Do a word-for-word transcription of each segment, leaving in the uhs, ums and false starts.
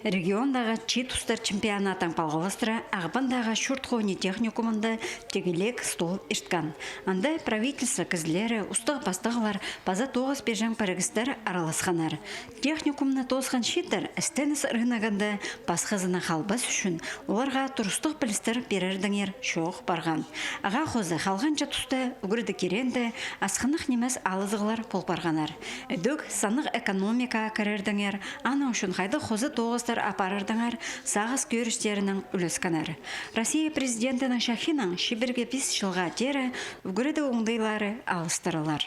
Региондағы чиит устар чемпионаттаң палғалыстыра Ағбандағы чурт-хонии техникумында тегілек стол ирткен. Анда правительство кізілері, устағ-пастағлар паза тоғыс пирҷең пірігістер араласханнар. Техникумны тоосхан чииттер істеніс рыногында пасхазына халбас ӱчӱн оларға турыстығ пілістер пирердеңер чоох парған. Ағаа хоза халғанҷы туста ӱгредіг киреенде асхынах нимес алызығлар пол парғаннар. Ідӧк саннығ экономикаа кірердеңер, аның ӱчӱн хайдағ хоза тоғыстар апарардаңар сағыс кӧрістерінең ӱлескеннер. Россия президентінің чахиинаң чибіргі пис чылға теере ӱгредіг оңдайлары алыстырылар.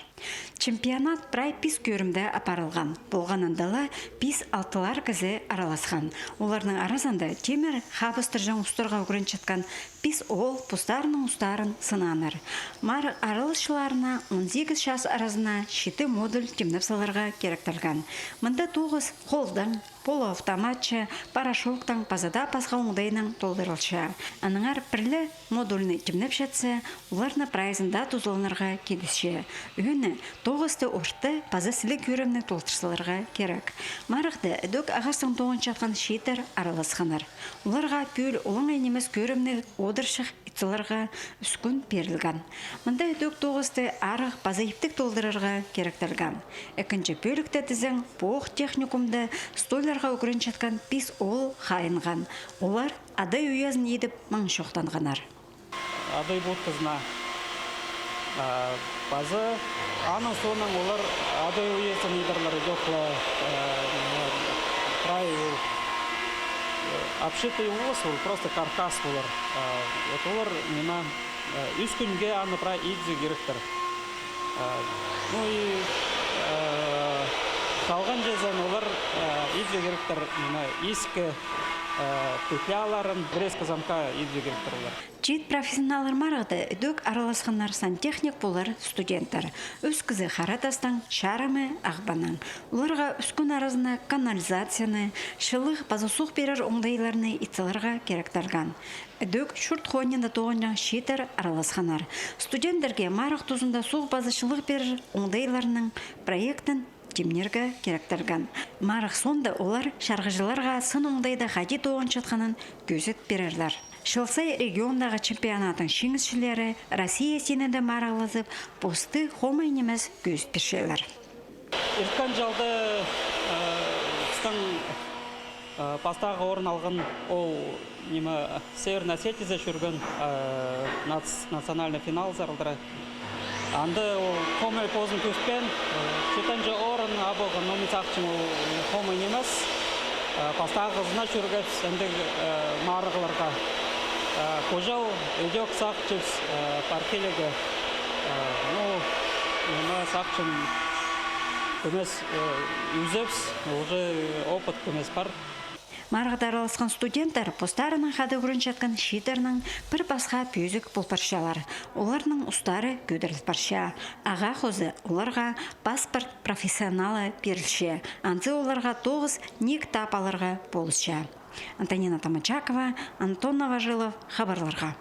Чемпионат прай пис кӧрімде апарылған. Полғанында ла пис-алтылар кізі араласхан. Оларның аразында тимір хабыстырҷаң устарға ӱгренчеткен пис оол постарының устарын сынааннар. Марығ араласчыларына он сигіс час аразына читі модуль тимнеп саларға киректелген. Мында тоғыс холдаң, полуавтоматча, порошоктаң паза даа пасха оңдайнаң толдырылча. Аннаңар пірле модульны тимнепчетсе, оларны прайзын даа тузаланарға килісче. Ӧӧні тоғысты орта паза сіліг кӧрімні толдырзаларға кирек. Марығда ідӧк ағастаң тоғынчатхан чииттер араласханнар. Оларға пӱӱл олаңай нимес кӧрімніг одырчых ит саларға ӱскӱн пирілген. Мында ідӧк тоғысты арығ паза иптіг толдырарға киректелген. Ікінҷі пӧлікте тізең, пу ох техникумда столярға ӱгренчеткен пис оол хайынған. Олар адай уязын идіп маң чоохтанғаннар. Адай будкызына, а, паза аның соонаң олар адай уязын идерлер, ідӧк ла, а, прай ол, э, обшитый полбас, ол просто каркас полар. А, вот олар ниме, э, ӱс кӱнге аны прай идібізерге киректер. А, ну и, э, халғанҷызын олар, э, идібізерге киректер, ниме, искі, э, петляларын, врезка замка идібізерге киректер олар. Чиит профессионаллар марығда ідӧк араласханнар сантехник полар студенттер. Ӱс кізі Хара Тастаң, чарымы Ағбаннаң. Оларға ӱскӱн аразына канализацияны, чылығ паза суғ пирер оңдайларны ит саларға киректелген. Ідӧк чурт-хониинда тоғынҷаң чииттер араласханнар. Студенттерге марығ тузында суғ паза чылығ пирер оңдайларның проектін тимнирге киректелген. Марығ соонда олар чарғыҷыларға сын оңдайда хайди тоғынчатханын кӧзіт пирерлер. Чыл сай региондағы чемпионаттың чиңісчілері Россия синінде марығлазып, посты хомай нимес кӧзіт пирчелер. Ирткен чылда, э, пістің, э, пастағы орын алған ол, ниме, Северная Осетияда чӧрген, э, нац-, национальный финалзар алдыра. Анда ол хомай позын кӧзітпеен, э, читінҷі орын абылған, но мин сағынчам, ол хомай нимес. Э, пастағызына чӧргебіс андағ, э, марығларға. Э, пу чыл ідӧк сағынчабыс, э, пар килерге. Э, ну, ниме, сағынчам, кӧмес, э, ӧзебіс, уже опыт кӧмес пар. Марығда араласхан студенттер постарының хада ӱгренчеткен чииттернең пір пасха пӧзік пол парчалар. Оларның устары кӧдіріл парча. Ағаа хоза оларға паспорт профессионала пирілче. Анзы оларға тоғыс ниик таап аларға полысча. Антонина Томочакова, Антон Новожилов, хабарларға.